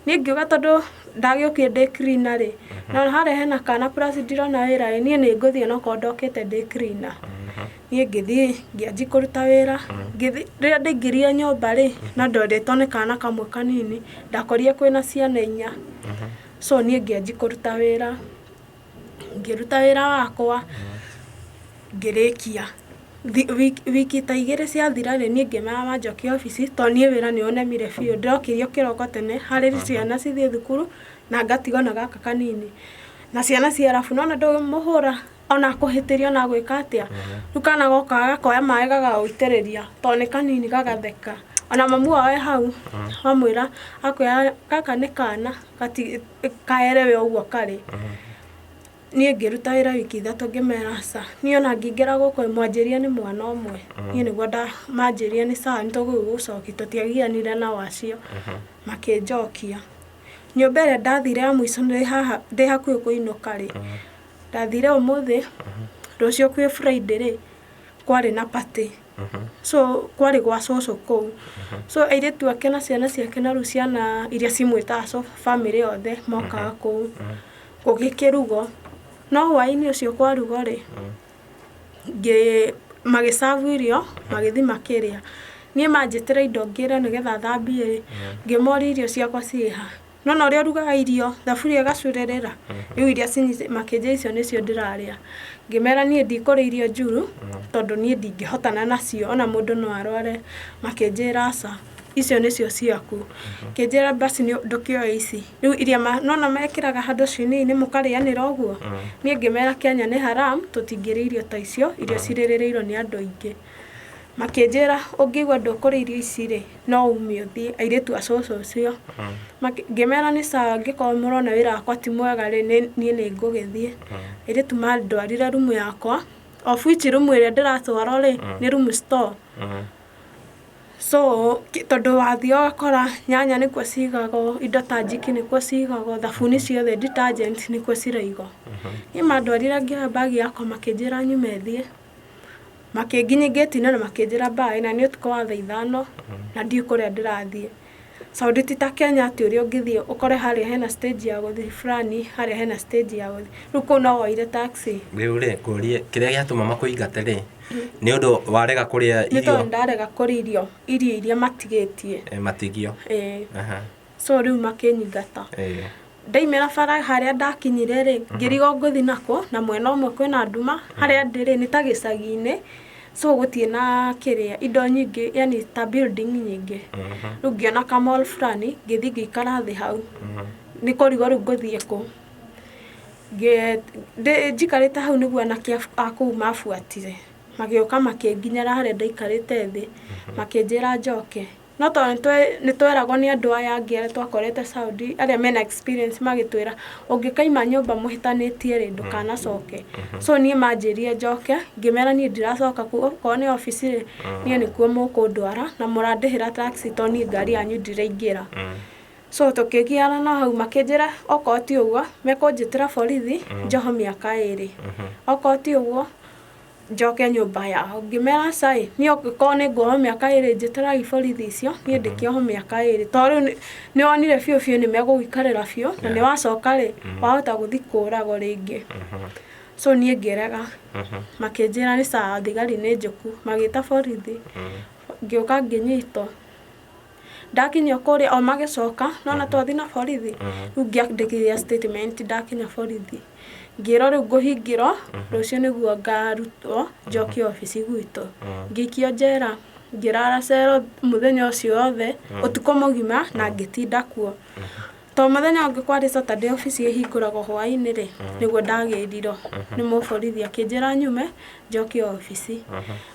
Niĩ ngiuga tondũ ndagĩũkire ndĩ cleaner rĩ, na harĩa hena kana plus ndirona wĩra rĩ, niĩ nĩ ngũthiĩ onokorwo ndokĩte ndĩ cleaner. Niĩ ngĩthiĩ ngĩanjia kũruta wĩra, ngĩthiĩ rĩrĩa ndaingĩrire nyũmba rĩ, no ndorĩtwo nĩ kana kamwe kanini, ndakorire kwĩna ciana inya. So niĩ ngĩanjia kũruta wĩra. Ngĩruta wĩra wakwa, ngĩrĩkia. Wiki ta igĩrĩ ciathira rĩ, niĩ ngĩmera manjokie obici, tondũ niĩ wĩra nĩ ũnemire biũ. Ndĩrokĩrio kĩroko tene, harĩrie ciana cithiĩ thukuru, na ngatigwo na gaka kanini. Na ciana cia arabu nĩ wona ndũngĩmũhũra ona akũhĩtĩria ona agwĩka atĩa. Rĩu kana gokaga gakoya maĩ gagagũitĩrĩria, tondũ nĩ kanini gagatheka. Ona mamu wao e hau, wamwĩra akwĩra gaka nĩ kana. Kaerewe ũguo karĩ. Niĩ ngĩruta wĩra wiki ithatũ ngĩmera aca, niĩ ona ngĩingĩra gũkũ mwanjĩrire nĩ mwana ũmwe, niĩ nĩguo manjĩrire nĩ sawa nĩ tũgũgũcokia tũtiagianire nao acio, makĩnjokia. Nyũmba ĩrĩa ndathire ya mũico ndĩ haha ndĩ hakuhĩ kũinũka rĩ, ndathire ũmũthĩ, rũciũ kwĩ Friday rĩ, kwarĩ na party. So kwarĩ gwa cũcũ kũu. So airĩtu ake na ciana ciake na rĩu ciana iria cimwĩtaga cũcũ bamĩrĩ yothe mokaga kũu. Gũgĩkĩrugwo. No hwaĩ-inĩ ũcio kwarugwo rĩ, magĩ serve irio, magĩthiĩ makĩrĩa. Niĩ manjĩtĩra indo ngĩre nĩgetha thambie rĩ, ngĩmoria irio ciakwa ciĩ ha. Nĩwona ũrĩa ũrugaga irio, thaburia ĩgacurĩrĩra, rĩu iria makĩnjĩra icio nĩcio ndĩrarĩa. Ngĩmera niĩ ndikũrĩa irio njuru, tondũ niĩ ndingĩhotana nacio ona mũndũ no arware. Makĩnjĩra aca, icio nĩcio ciaku. Makĩnjĩra basi ndũkĩoe ici. Rĩu iria nĩwona mekĩraga handũ cinia-inĩ mũkarĩanĩra ũguo, niĩ ngĩmera Kenya nĩ haram, tũtingĩrĩa irio ta icio, irio cirĩrĩirwo nĩ andũ aingĩ. Makĩnjĩra ũngĩigua ndũkũrĩa irio ici rĩ, no ume ũthiĩ, airĩtu a cũcũ ũcio. Ngĩmera nĩ sawa angĩkorwo mũrona wĩra wakwa ti mwega rĩ, niĩ nĩ ngũgĩthiĩ. Airĩtu mandwarire rumu yakwa, of which rumu ĩrĩa ndĩratwarwo rĩ, nĩ rumu store. So tondũ wathiĩ ũgakora nyanya nĩkuo cigagwo, indo ta njiki nĩkuo cigagwo, thabuni ciothe detergent nĩkuo ciraigwo. Niĩ mandwarire ngĩoya bag yakwa makĩnjĩra nyume thiĩ. Makĩnginyia ngĩti-inĩ na makĩnjĩra bye na nĩ ũtukũ wa thaa ithano na ndiũĩ kũrĩa ndĩrathiĩ. Saudi ti ta Kenya atĩ ũrĩa ũngĩthiĩ ũkore harĩa hena stage ya gũthiĩ fulani, harĩa hena stage ya gũthiĩ. Rĩu kũu no woire taxi. Rĩu rĩ, ngũrie, kĩrĩa gĩatũma makũingate rĩ, nĩ ũndũ warega kũrĩa Nĩ tondũ irio ndarega kũrĩa irio, irio iria matigĩtie. Eh, matigio. Ĩĩ. Aha. So rĩu makĩnyingata. Ĩĩ. Ndaimĩra bara harĩa ndakinyire rĩ, ngĩrigwo ngũthi nakũ, na mwena ũmwe kwĩna nduma, harĩa ndĩ rĩ, nĩ ta gĩcagi-inĩ, so gũtirĩ na kĩrĩa, indo nyingĩ, yani ta building nyingĩ. Rĩu ngĩona ka mall fulani, ngĩthiĩ ngĩikara thĩ hau, nĩ kũrigwo rĩu ngũthiĩ kũ. Njikarĩte hau nĩguo anake a kũu mabuatire, magĩũka makĩnginyĩra harĩa ndaikarĩte thĩ, makĩnjĩra njoke. No tondũ nĩ tweragwo nĩ andũ aya angĩ arĩa twakorete Saudi arĩa mena experience magĩtwĩra ũngĩkaima nyũmba mũhĩtanĩtie rĩ ndũkanacoke. So niĩ manjĩrire njoke ngĩmera niĩ ndiracoka kuo okorwo nĩ obici rĩ niĩ nĩkuo mũkũndwara na mũrandĩhĩra taxi tondũ niĩ ngari yanyu ndiraingĩra. So tũkĩgiana na hau makĩnjĩra okorwo ti ũguo mekũnjĩtĩra borithi njohwo mĩaka ĩrĩ. Okorwo ti ũguo njoke nyũmba yao. Ngĩmera aca ĩ, niĩ angĩkorwo nĩ nguohwo mĩaka ĩrĩ njĩtĩrai borithi icio, niĩ ndĩkĩohwo mĩaka ĩrĩ. Tondũ rĩu nĩ wonire biũ biũ nĩ megũgũikarĩra biũ, na nĩ wacoka rĩ, wahota gũthiĩ kũragwo rĩngĩ. So niĩ ngĩrega, makĩnjĩra nĩ sawa thigari nĩ njũku, magĩta borithi, ngĩũka ngĩnyitwo. Ndakinya kũrĩa o magĩcoka, nĩwona twathiĩ na borithi, rĩu ngĩandĩkithia statement ndakinya borithi. Ngĩrwo rĩu ngũhingĩrwo, rũciũ nĩguo ngarutwo njokio obici gwitũ. Ngĩikio njera, ngĩrara cero mũthenya ũcio wothe, ũtukũ mũgima na ngĩtinda kuo. To mũthenya ũngĩ kwarĩ Saturday obici ĩhingũragwo hwaĩ-inĩ rĩ, nĩguo ndagĩrirwo nĩ mũborithi akĩnjĩra nyume njoke obici.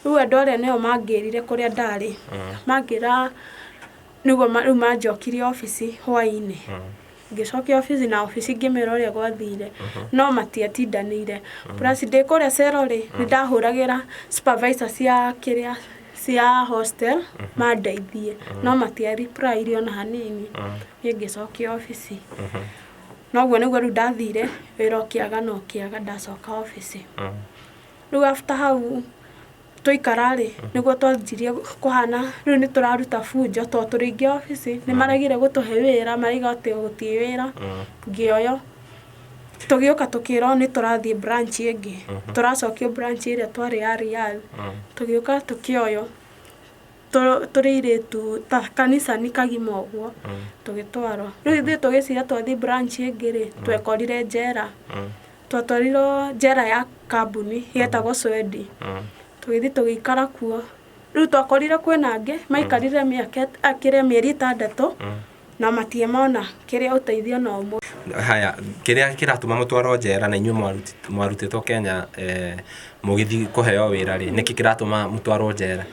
Rĩu andũ arĩa nĩo mangĩrire kũrĩa ndarĩ, mangĩra nĩguo rĩu manjokirie obici hwaĩ-inĩ. Ngĩcokia obici na obici ngĩmera ũrĩa gwathire, no matiatindanĩire. Plus ndĩ kũrĩa cero rĩ, nĩ ndahũragĩra supervisor cia kĩrĩa cia hostel mandeithie, no matia reply ona hanini. Niĩ ngĩcokia obici. Noguo nĩguo rĩu ndathire wĩra ũkĩaga na ũkĩaga ndacoka obici. Rĩu after hau twaikara rĩ, nĩguo twanjirie kũhana rĩu nĩ tũraruta bunjo tondũ tũrĩ aingĩ obici, nĩ maregire gũtũhe wĩra marauga atĩ gũtirĩ wĩra, ngĩoywo. Tũgĩũka tũkĩrwo nĩ tũrathiĩ branch ĩngĩ, tũracokio branch ĩrĩa twarĩ ya Riyadh. Tũgĩũka tũkĩoywo tũrĩ airĩtu ta kanicani kagima ũguo, tũgĩtwarwo. Rĩu ithuĩ tũgĩciria twathiĩ branch ĩngĩ rĩ, twekorire njera. Twatwarirwo njera ya kambuni yetagwo Swedi. Tũgĩthiĩ tũgĩikara kuo. Rĩu twakorire kwĩna angĩ maikarire mĩaka kĩrĩa mĩeri 6 na matiemona kĩrĩa ũteithio na ũmwe. Haya, kĩrĩa kĩratũma mũtwarwo njera na inyuĩ mwarutĩtwo Kenya mũgĩthiĩ kũheo wĩra rĩ, nĩkĩ kĩratũma mũtwarwo njera?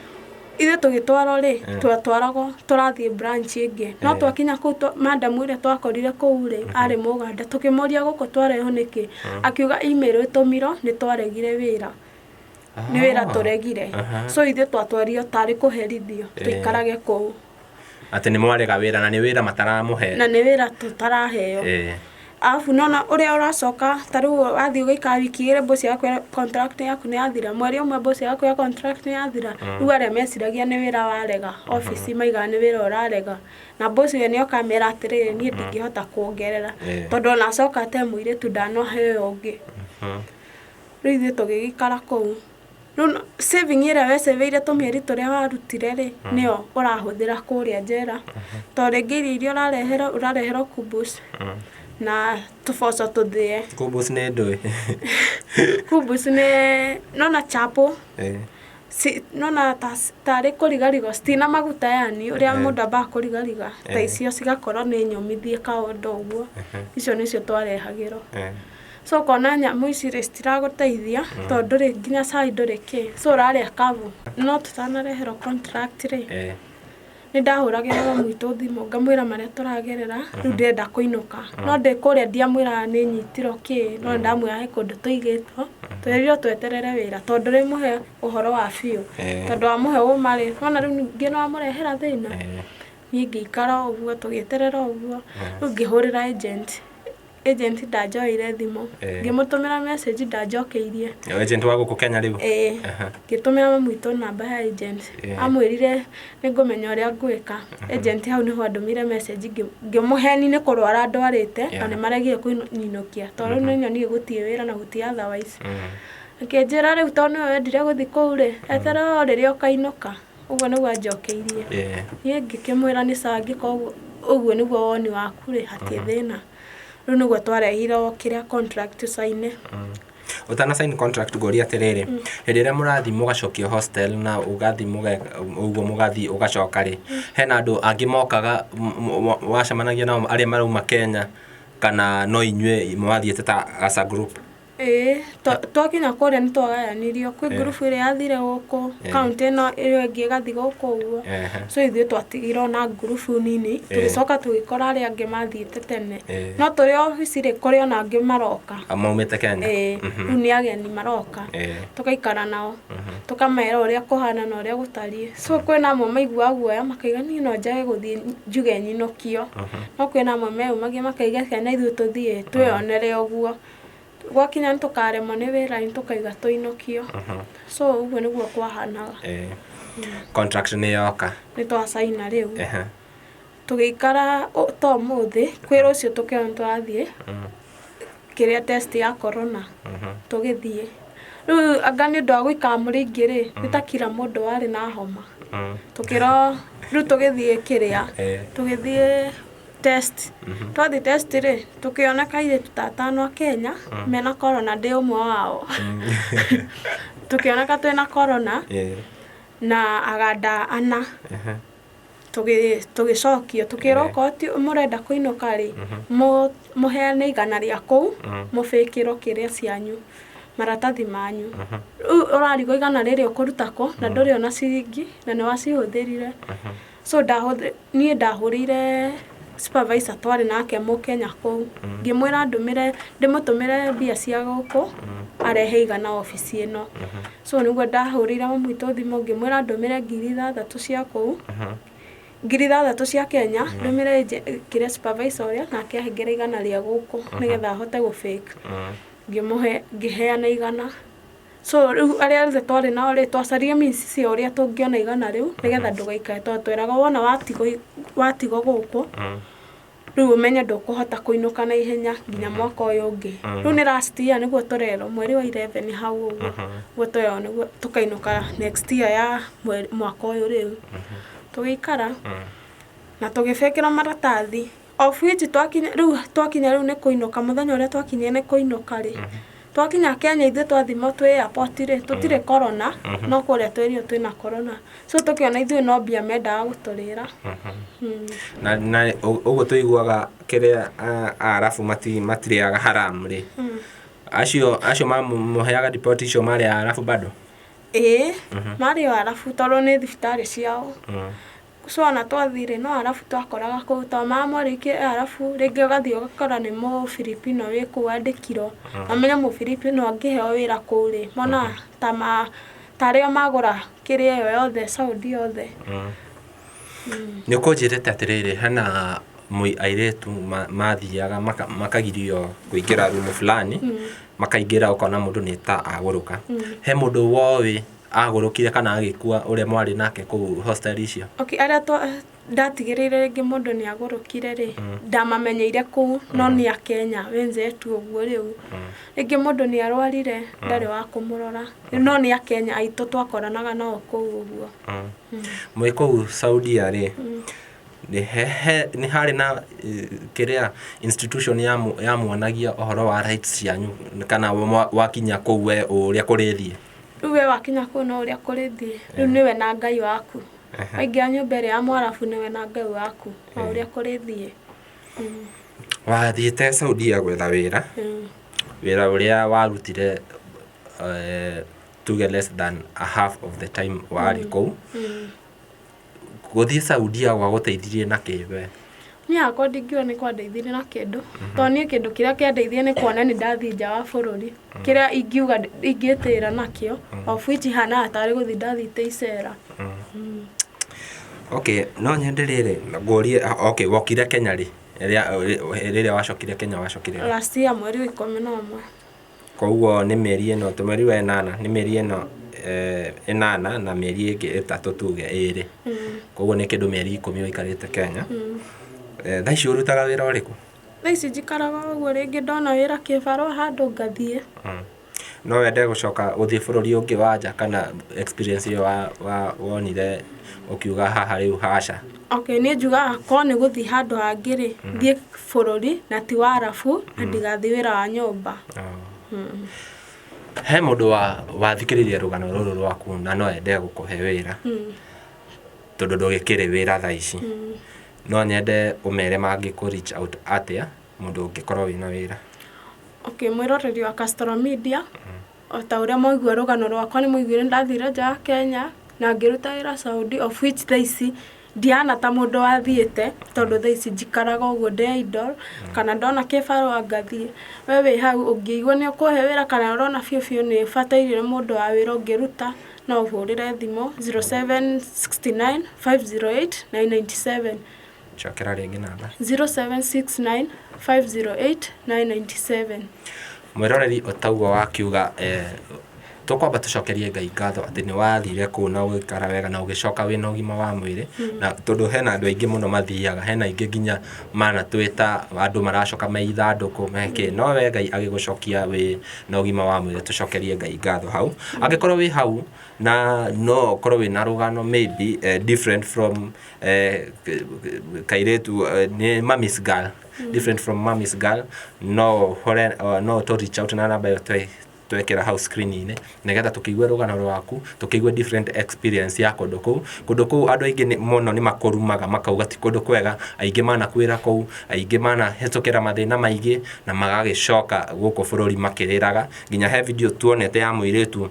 Ithuĩ tũgĩtwarwo rĩ, twatwaragwo tũrathiĩ branch ĩngĩ. No twakinya kũu madam ũrĩa twakorire kũu rĩ, arĩ Mũganda. Tũkĩmũria gũkũ twarehwo nĩkĩ? Akiuga email ĩtũmirwo nĩ twaregire wĩra. Nĩ wĩra tũregire. So ithuĩ twatwarirwo tarĩ kũherithio tũikarage kũu. Atĩ nĩ mwarega wĩra na nĩ wĩra mataramũhe. Na nĩ wĩra tũtaraheo. Arabu nona ũrĩa ũracoka ta rĩu wathiĩ ũgaikara wiki igĩrĩ boss yaku contract yaku nĩ yathira, mweri ũmwe boss yaku ya contract nĩ yathira, rĩu arĩa meciragia nĩ wĩra warega obici maigaga nĩ wĩra ũrarega, na boss we nĩ oka amera atĩrĩrĩ niĩ ndingĩhota kuongerera tondũ ona acoka ate mũirĩtu ndanaheo ũngĩ. Rĩu ithuĩ tũgĩgĩikara kũu. Rĩu saving ĩrĩa wecĩvĩire tũmĩeri tũrĩa warutire rĩ, nĩyo ũrahũthĩra kũrĩa njera. Tondũ rĩngĩ irio iria ũrareherwo ũrareherwo kubus na tũboco tũthĩe. Kubus nĩ ndũĩ? Kubus nĩ nona chapo, nona tarĩ kũrigarigwo, citina maguta yani ũrĩa mũndũ ambaga kũrigariga, ta icio cigakorwo nĩ nyũmithie kaũndũ ũguo. Icio nĩcio twarehagĩrwo. So ũkona nyamũ ici rĩ citiragũteithia tondũ ndũrĩ nginya cai ndũrĩ kĩ, so ũrarĩa kabu. No tũtanareherwo contract rĩ, nĩ ndahũragĩra mami witũ thimũ ngamwĩra marĩa tũragerera, rĩu ndĩrenda kũinũka. No ndĩ kũrĩa ndiamwĩraga nĩ nyitirwo kĩ, no nĩ ndamwĩraga he kũndũ tũigĩtwo, twerirwo tweterere wĩra tondũ ndũrĩmũhe ũhoro wa biũ. Tondũ wamũhe ũma rĩ, nĩwona rĩu ningĩ nĩ wamũrehera thĩna. Niĩ ngĩikara o ũguo tũgĩeterera o ũguo, rĩu ngĩhũrĩra agent. Agent ndanjoeire thimũ, ngĩmũtũmĩra message ndanjokeirie. Agent wa gũkũ Kenya rĩu? Ĩĩ. Ngĩtũmĩra mami witũ namba ya agent, amwĩrire nĩ ngũmenya ũrĩa ngwĩka. Agent hau nĩho andũmĩire message ngĩmũheni nĩ kũrwara ndwarĩte na nĩ maregire kũnyinũkia tondũ rĩu nĩ nyonire gũtirĩ wĩra na gũtirĩ otherwise. Akĩnjĩra rĩu tondũ nĩwe wendire gũthiĩ kũu rĩ, eterera o rĩrĩa ũkainũka. Ũguo nĩguo anjokeirie. Niĩ ngĩkĩmwĩra nĩ sawa angĩkorwo ũguo nĩguo woni waku rĩ, hatirĩ thĩna. Rĩu nĩguo twarehirwo kĩrĩa contract tũcaine. Ũtana sign contract ngũrie atĩrĩrĩ, hĩndĩ ĩrĩa mũrathiĩ mũgacokio hostel na ũgathiĩ ũguo mũgathiĩ ũgacoka rĩ, hena andũ angĩ mokaga wacemanagia nao arĩa marauma Kenya kana no inyuĩ mwathiĩte ta as a group? Ĩĩ, twakinya kũrĩa nĩ twagayanirio, kwĩ ngurubu ĩrĩa yathire gũkũ, kaũntĩ ĩno ĩyo ĩngĩ ĩgathiĩ gũkũ ũguo. So ithuĩ twatigirwo na ngurubu nini, tũgĩcoka tũgĩkora arĩa angĩ mathiĩte tene. No tũrĩ obici rĩ, kũrĩ ona angĩ maroka. Maumĩte Kenya? Ĩĩ, rĩu nĩ ageni maroka, tũgaikara nao, tũkamera ũrĩa kũhana na ũrĩa gũtariĩ. So kwĩna amwe maiguaga guoya makauga niĩ no njage gũthiĩ njuge nyinũkio. No kwĩna amwe meyũmagia makauga ciana ithuĩ tũthiĩ twĩyonere ũguo. Gwakinya nĩ tũkaremwo nĩ wĩra nĩ tũkaiga tũinũkio. So ũguo nĩguo kwahanaga. Contract nĩ yoka? Nĩ twacaina rĩu. Tũgĩikara ta ũmũthĩ, kwĩ rũciũ tũkĩrwo nĩ tũrathiĩ kĩrĩa test ya corona, tũgĩthiĩ. Rĩu anga nĩ ũndũ wa gũikara mũrĩ aingĩ rĩ, nĩ ta kila mũndũ warĩ na homa. Tũkĩrwo rĩu tũgĩthiĩ kĩrĩa, tũgĩthiĩ test. Twathiĩ test rĩ, tũkĩoneka airĩtu ta atano a Kenya mena corona, ndĩ ũmwe wao. Tũkĩoneka twĩna corona na aganda ana. Tũgĩcokio tũkĩrwo okorwo ti mũrenda kũinũka rĩ, mũheane 100 rĩa kũu, mũbĩkĩrwo kĩrĩa cianyu, maratathi manyu. Rĩu ũrarigwo 100 rĩrĩ ũkũruta kũ na ndũrĩ ona ciringi na nĩ wacihũthĩrire. So niĩ ndahũrĩire supervisor twarĩ nake Mũkenya kũu, ngĩmwĩra ndũmĩre, ndĩmũtũmĩre mbia cia gũkũ arehe 100 obici ĩno. So nĩguo ndahũrĩire mami witũ thimũ ngĩmwĩra ndũmĩre 6,000 cia kũu, 6,000 cia Kenya, ndũmĩre kĩrĩa supervisor ũrĩa, nake ahengere 100 rĩa gũkũ nĩgetha ahote gũ fake. Ngĩmũhe, ngĩheana 100. So rĩu arĩa othe twarĩ nao rĩ, twacaria means cia ũrĩa tũngĩona 100 rĩu nĩgetha ndũgaikare, tondũ tweragwo wona watigwo gũkũ, rĩu ũmenye ndũkũhota kũinũka na ihenya nginya mwaka ũyũ ũngĩ. Rĩu nĩ last year nĩguo tũrerwo mweri wa 11 hau ũguo, nĩguo twerwo nĩguo tũkainũka next year ya mwaka ũyũ rĩu. Tũgĩikara na tũgĩbĩkĩrwo maratathi, of which twakinya rĩu, twakinya rĩu nĩ kũinũka, mũthenya ũrĩa twakinyire nĩ kũinũka rĩ, twakinya Kenya ithuĩ twathimwo twĩ airport rĩ, tũtirĩ corona, no kũrĩa twĩrirwo twĩna corona. So tũkĩona ithuĩ no mbia mendaga gũtũrĩra. Na ũguo tũiguaga kĩrĩa Aarabu matirĩaga haram rĩ, acio mamũheaga riboti icio marĩ Aarabu bado? Ĩĩ, marĩ o Arabu tondũ nĩ thibitarĩ ciao. So ona twathire no Arabu twakoraga kũu, tondũ mamwarĩkie Arabu, rĩngĩ ũgathiĩ ũgakora nĩ Mũfilipino wĩ kũu andĩkirwo. Mamenye Mũfilipino angĩheo wĩra kũu rĩ, monaga ta ma tarĩo magũra kĩrĩa ĩyo yothe Saudi yothe. Nĩ ũkũnjĩrĩte atĩrĩrĩ, hena airĩtu mathiaga makagirio kũingĩra rumu fulani, makaingĩra ũkona mũndũ nĩ ta agũrũka. He mũndũ woĩ agũrũkire kana agĩkua ũrĩa mwarĩ nake kũu hostel icio? Okay, arĩa ndatigĩrĩire rĩngĩ mũndũ nĩ agũrũkire rĩ, ndamamenyeire kũu, no nĩ a Kenya wenzetu ũguo rĩu. Rĩngĩ mũndũ nĩ arwarire, ndarĩ wa kũmũrora, no nĩ a Kenya aitũ twakoranaga nao kũu ũguo. Mwĩ kũu Saudia rĩ, nĩ harĩ na kĩrĩa institution yamuonagia ũhoro wa rights cianyu, kana wakinya kũu we ũrĩa kũrĩthiĩ? Rĩu we wakinya kũu no ũrĩa kũrĩthiĩ, rĩu nĩwe na Ngai waku. Waingĩra nyũmba ĩrĩa ya Mwarabu nĩwe na Ngai waku, o ũrĩa kũrĩthiĩ. Wathiĩte Saudia gwetha wĩra, wĩra ũrĩa warutire tuge less than a half of the time warĩ kũu. Gũthiĩ Saudia gwagũteithirie na kĩ we? Niĩ hakwa ndingiuga nĩ kwandeithirie na kĩndũ, tondũ niĩ kĩndũ kĩrĩa kĩandeithirie nĩ kuona nĩ ndathiĩ nja wa bũrũri. Kĩrĩa ingiuga ingĩtĩĩra nakĩo, of which ihanaga tarĩ gũthiĩ ndathiĩte icera. Okay, no nyende rĩrĩ ngũrie, okay, wokire Kenya rĩ? Rĩrĩa wacokire Kenya wacokire rĩ? Last year mweri wa 11. Koguo nĩ mĩeri ĩno, mweri wa ĩnana, nĩ mĩeri ĩno 8 na mĩeri ĩngĩ 3 tuge 2. Koguo nĩ kĩndũ mĩeri 10 ũikarĩte Kenya. Thaa ici ũrutaga wĩra ũrĩkũ? Thaa ici njikaraga ũguo, rĩngĩ ndona wĩra kĩbarũa handũ ngathiĩ. No wende gũcoka gũthiĩ bũrũri ũngĩ wa nja, kana experience ĩyo wonire ũkiuga haha rĩu haca? Okay, niĩ njugaga korwo nĩ gũthiĩ handũ hangĩ rĩ, thiĩ bũrũri na ti wa Arabu, na ndigathiĩ wĩra wa nyũmba. He mũndũ wathikĩrĩria rũgano rũrũ rwaku na no ende gũkũhe wĩra, tondũ ndũgĩkĩrĩ wĩra thaa ici, no nyende ũmere mangĩkũ reach out atĩa, mũndũ ũngĩkorwo wĩna wĩra. Okay, mwĩroreri wa Castro Media, o ta ũrĩa mwaigua rũgano rwakwa, nĩ mwaiguire ndathire nja wa Kenya na ngĩruta wĩra Saudi, of which thaa ici ndihana ta mũndũ wathiĩte, tondũ thaa ici njikaraga ũguo ndĩ idle, kana ndona kĩbarũa ngathiĩ. We wĩ hau ũngĩigua nĩ ũkũhe wĩra kana ũrona biũ biũ nĩ ũbataire mũndũ wa wĩra ũngĩruta, no ũhũrĩre thimũ 0769 508 997. Cokera rĩngĩ namba. 0769 508 997. Mwĩroreri, ũtaugo wakiuga tũkwamba tũcokerie Ngai ngatho atĩ nĩ wathire kũu na ũgĩikara wega na ũgĩcoka wĩna ũgima wa mwĩrĩ, na tondũ hena andũ aingĩ mũno mathiaga, hena aingĩ nginya manatwĩta andũ maracoka me ithandũkũ mekĩ, no we Ngai agĩgũcokia wĩ na ũgima wa mwĩrĩ, tũcokerie Ngai ngatho hau. Angĩkorwo wĩ hau na no ũkorwo wĩna rũgano maybe different from kairĩtu nĩ Mamis Girl, different from Mamis Girl, no ũhore, no ũtũ reach out na namba ĩyo. Twekĩra hau screen-inĩ nĩgetha tũkĩigue rũgano rwaku, tũkĩigue different experience ya kũndũ kũu. Kũndũ kũu andũ aingĩ mũno nĩ makũrumaga makauga ti kũndũ kwega, aingĩ manakuĩra kũu, aingĩ manahĩtũkĩra mathĩna maingĩ na magagĩcoka gũkũ bũrũri makĩrĩraga. Nginya he video tuonete ya mũirĩtu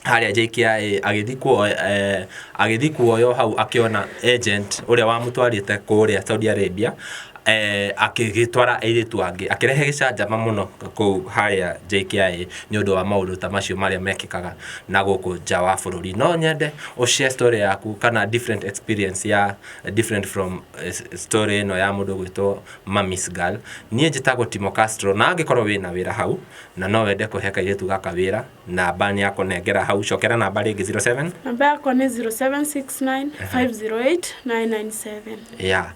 harĩa JKIA agĩthiĩ kuoya, agĩthiĩ kuoywo hau akĩona agent ũrĩa wamũtwarĩte kũrĩa Saudi Arabia. Akĩgĩtwara airĩtu angĩ, akĩrehe gĩcanjama mũno kũu harĩa JKIA nĩ ũndũ wa maũndũ ta macio marĩa mekĩkaga na gũkũ nja wa bũrũri. No nyende ũ share story yaku kana different experience ya different from story ĩno ya mũndũ ũgwĩtwo Mamis Girl. Niĩ njĩtagwo Timo Castro na angĩkorwo wĩna wĩra hau na no wende kũhe kairĩtu gaka wĩra, namba nĩ yakũnengera hau, cokera namba rĩngĩ 07. Namba yakwa nĩ 0769 508 997. Yeah,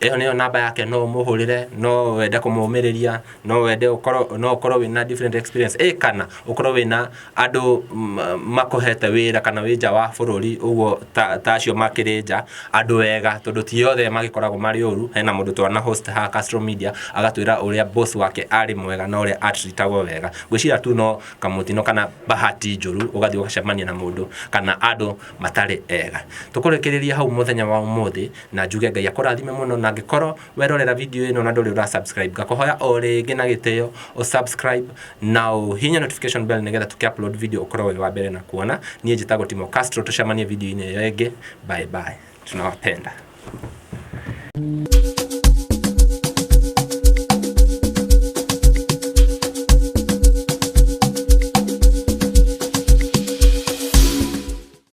ĩyo nĩyo namba yake, no ũmũhũrĩre, no wende kũmũmĩrĩria, no wende ũkorwo, no ũkorwo wĩna different experience ĩ kana ũkorwo wĩna andũ makũhete wĩra kana wĩ nja wa bũrũri ũguo ta acio makĩrĩ nja andũ ega, tondũ ti othe magĩkoragwo marĩ ũru. Hena mũndũ twana host haha Castro Media agatwĩra ũrĩa boss wake arĩ mwega na ũrĩa atreatagwo wega. Ngwĩciria tu no kamũtino kana bahati njũru ũgathiĩ ũgacemania na mũndũ kana andũ matarĩ ega. Tũkũrĩkĩrĩria hau mũthenya wa ũmũthĩ na njuge Ngai akũrathime mũno, na angĩkorwo werorera video ĩno na ndũrĩ ũra subscribe, ngakũhoya o rĩngĩ na gĩtĩo ũ subscribe na ũhihinye notification bell nĩgetha tũkĩ upload video ũkorwo wĩ wa mbere na kuona. Niĩ njĩtagwo Timo Castro, tũcemanie video-inĩ ĩyo ĩngĩ. Bye bye, tunawapenda.